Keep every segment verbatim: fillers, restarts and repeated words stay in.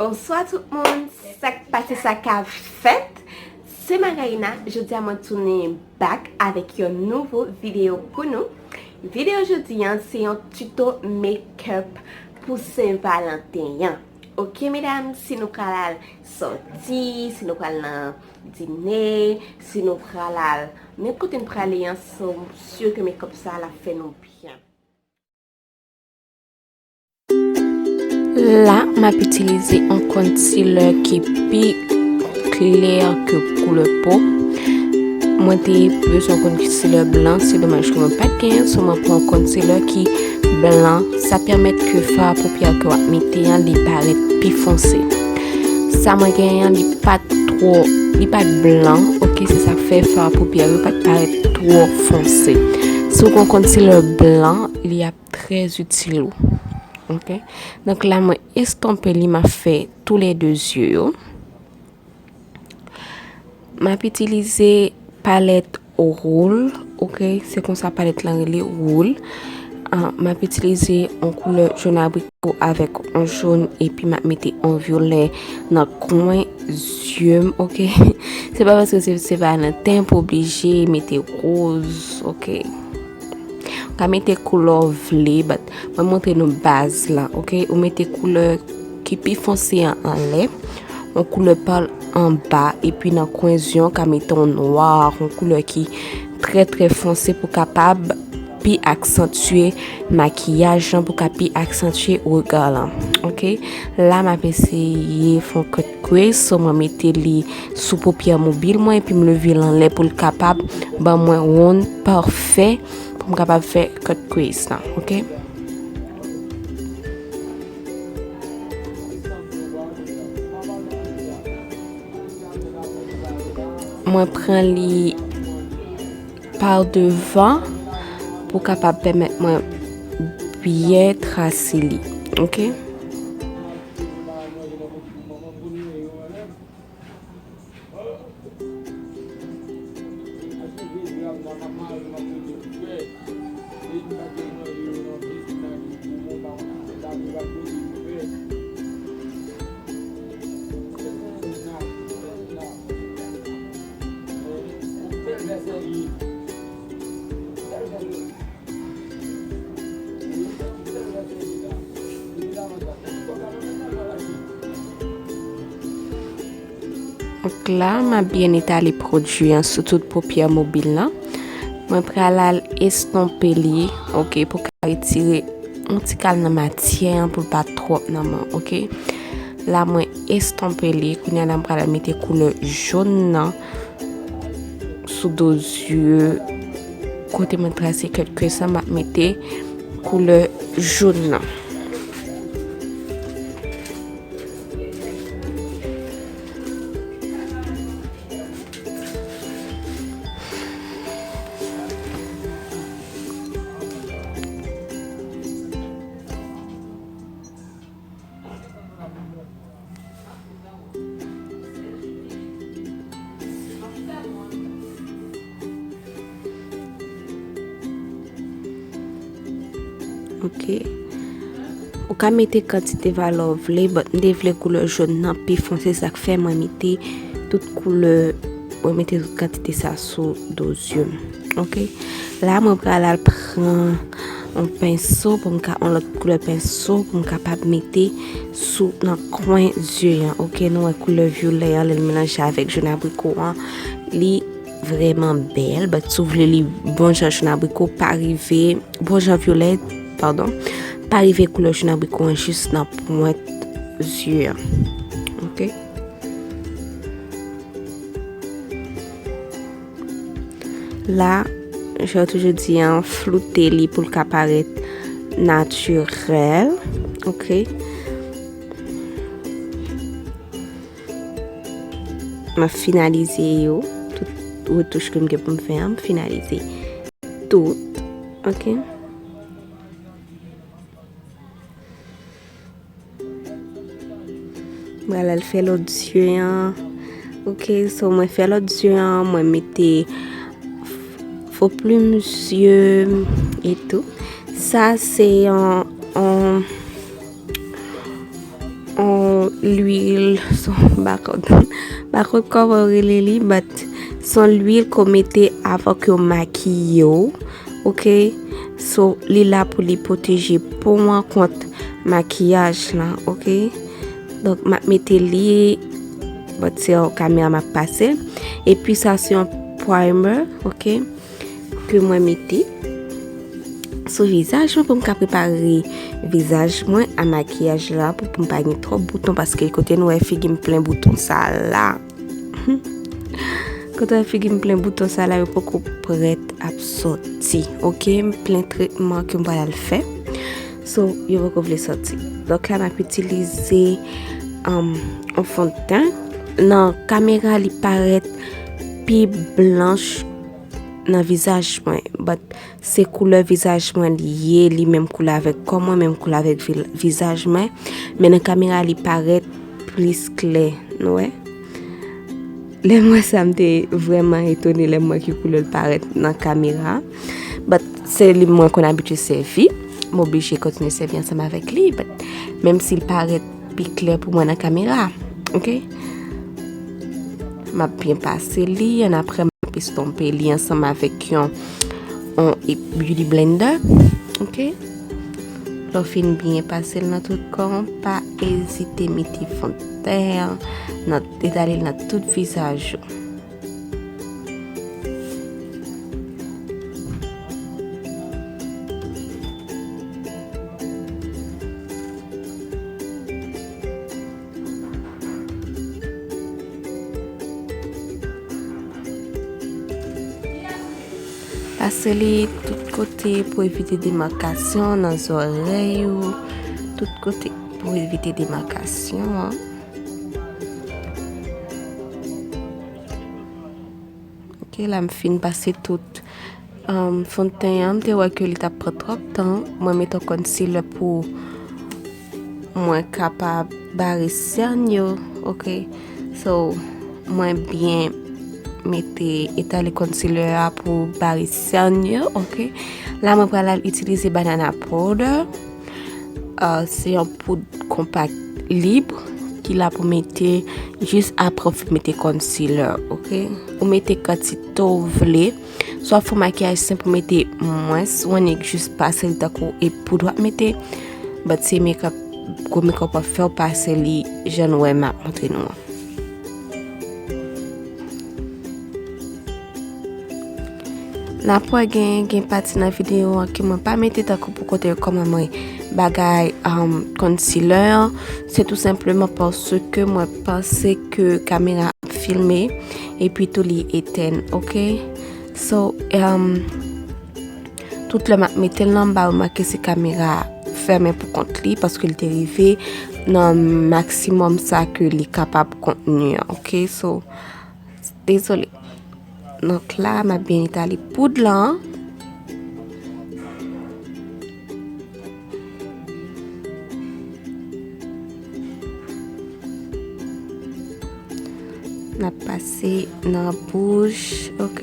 Bonswa tout moun, sa k pase, sa k ap fèt? Se Magarina, jodi a mwen tounen back avèk yon nouvo videyo pou nou. Videyo jodi an se yon tuto make-up pou Sen Valanten an. Oke medam, si nou pral al sòti, si nou pral nan dine, si nou pral al nenpòt kote n prale an, so m si ke make-up sa l ap fè nou byen. La, m ap itilize yon concealer ki pi klè ke koulè po. Mwen te bezwen yon concealer blan, se domaj ke mwen pa t genyen, so mwen pran yon concealer ki blan. Sa pèmèt ke fard à paupières ke w ap mete an, li parèt pi fonse. Sa mwen genyen an, li pa t twò, li pa t blan, oke, se sa k fè fard à paupières yo pa t parèt twò fonse. Si w gen yon concealer blan, li ap trè itil ou. Oke? Donk la, mwen estonpe li, m ap fè toulède zye yo. M ap itilize palèt Roule, oke? Se konsa palèt lan rele, Roule. Ah, m ap itilize yon koulè jòn abriko avèk yon jòn, epi m ap mete yon vyolè nan kwen zye m, oke? Se pa paske se, se Valanten pou oblije mete woz, oke? Ou ka mete koulè w vle, but mwen montre nou baz la, oke? Ou mete koulè ki pi fonse an anlè, yon koulè pal anba, epi nan kwen zye w ka mete yon nwa, yon koulè ki trè, trè fonse pou kapab pi aksantye makiyaj lan, pou ka pi aksantye rega lan. Oke? La, m ap eseye fè yon cut crease, so mwen mete li sou popyè mobil mwen, epi m leve l anlè pou l kapab ban mwen wonn pafè, pou m kapab fè cut crease lan, oke? Mwen pran li pa devan pou kapab pèmèt mwen byen trase li, oke? Donk la, m ap byen etale pwodui an sou tout popyè mobil lan. Mwen pral al estonpe li, oke, pou ka retire yon ti kal nan matyè an pou l pa twòp nan men w, oke. La, mwen estonpe li. Kounye a la, m pral al mete koulè jòn nan sou do zye. Kote mwen trase cut crease lan, m ap mete koulè jòn nan. Oke. Ou ka mete kantite valè w vle, but m te vle koulè jòn nan pi fonse, sa k fè mwen mete tout koulè, mwen mete tout kantite sa sou do zye m. Oke. La, mwen pral al pran yon penso pou m ka, yon lòt koulè penso pou m kapab mete sou, nan kwen zye an. Oke, nou wè koulè vyolè an, lè l melanje avèk jòn abriko an, li vrèman bèl, but si w vle li bon jan jòn abriko, pa rive, bon jan vyolè, padon, pa rive koulè jòn abriko an jis nan pwent zye an. Oke? La, jan w toujou di an, floute li pou l ka parèt natirèl. Oke? M ap finalize yo. Tout retouch ke m gen pou m fè an, m finalize tout. Oke? Mwen al fè lòt zye an. Oke, so mwen fè lòt zye an, mwen mete fo plim zye m e tou. Sa se yon, yon, yon lwil, son bakòt, bakòt kòman yo rele li, but son lwil ke w mete avan ke w makiye w, ok? So, li la pou li pwoteje po an kont makiyaj lan, ok? Donk, m ap mete li, but se yon kamera m ap pase. Epi sa se yon primer, ok? Ke mwen mete sou vizaj mwen pou m ka prepare vizaj mwen a makiyaj la pou, pou m pa gen twòp bouton, paske kote nou wè figi m plen bouton sa la. Kote w wè figi m plen bouton sa la, yo poko prèt ap sòti. Ok, m plen tretman ke m pral al fè. So, yo poko vle sòti. Donk la, m ap itilize um, yon fon de ten. Nan kamera, li parèt pi blanch nan vizaj mwen, but se koulè vizaj mwen li ye, li menm koulè avèk kò mwen, menm koulè avèk vi-, vizaj mwen, men nan kamera li parèt plis klè, nou wè. Lè m wè sa, m te vrèman etone lè m wè ki koulè l parèt nan kamera, but se li mwen konn abitye sèvi, m oblije kontinye sèvi ansanm avèk li, but menm si l parèt pi klè pou mwen nan kamera, ok? M ap byen pase li, annapre m ap estonpe li ansanm avèk yon, yon beauty blender, ok? Lè w fin byen pase l nan tout kò w, pa ezite mete fon de ten an, nan, etale l nan tout vizaj ou. Pase li tout kote pou evite demakasyon nan zòrèy ou, tout kote pou evite demakasyon an. Ok, la m fin pase tout, um, fon de ten an, m te wè ke li t ap pran twòp tan. Mwen mete yon concealer pou mwen kapab bare sèn yo, ok? So, mwen byen mete etale concealer a pou bare sèn yo, ok? La, mwen pral al itilize banana powder. Uh, se yon poud konpak lib ki la pou mete jis apre w fin mete concealer, ok? Ou mete kantite w vle. Swa fè makiyaj senp ou mete mwens, ou annik jis pase li tankou e poud w ap mete. But se makeup, gwo makeup w ap fè, w pase li jan nou wè m ap montre nou an. N ap wè gen, gen pati nan videyo an ke mwen pa mete tankou pou kote yo kòman mwen bagay, um, concealer an. Se tou senpleman paske mwen panse ke kamera ap filme epi tou li etèn, ok? So, um, tout lè m ap mete l lan, m pa remake si kamera fèmen pou kont li, paske li te rive nan maksimòm sa ke li kapab kontni an, ok? So, dezole. Donk la, m ap byen etale poud lan. N ap pase nan bouch, ok?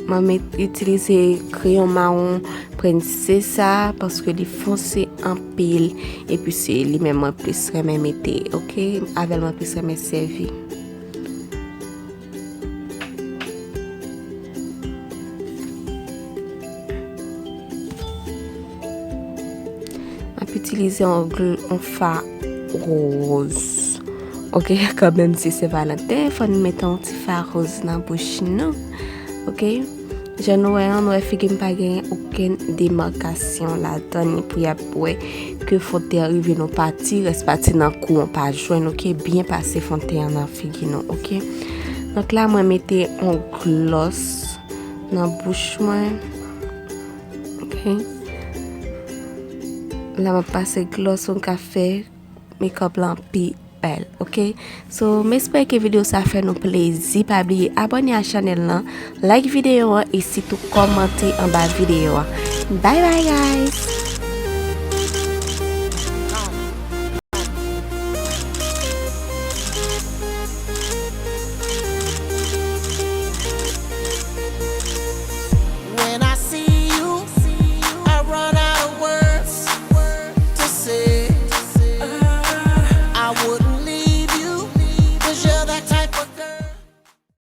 Mwen met, itilize kreyon mawon Princesa paske li fonse anpil, epi se li menm mwen plis renmen mete, ok? Avè l mwen plis renmen sèvi. M ap itilize yon gl-, yon fa wòz. Ok, kanmenm si se Valanten, fò n mete yon ti fa wòz nan bouch nou. Ok? Jan nou wè an, nou wè figi m pa gen okenn demakasyon ladan li pou y ap wè ke fon de ten an rive nan pati, rès pati nan kou an pa jwenn, ok? Byen pase fon de ten an nan figi nou, ok? Donk la, mwen mete yon gloss nan bouch mwen. Ok. La, m ap pase gloss, ou ka fè makeup lan pi bèl, ok? So, m espere ke videyo sa fè nou plezi. Pa bliye abòne a chanèl lan, like videyo an e sitou kòmante anba videyo an. Bye bye, guys!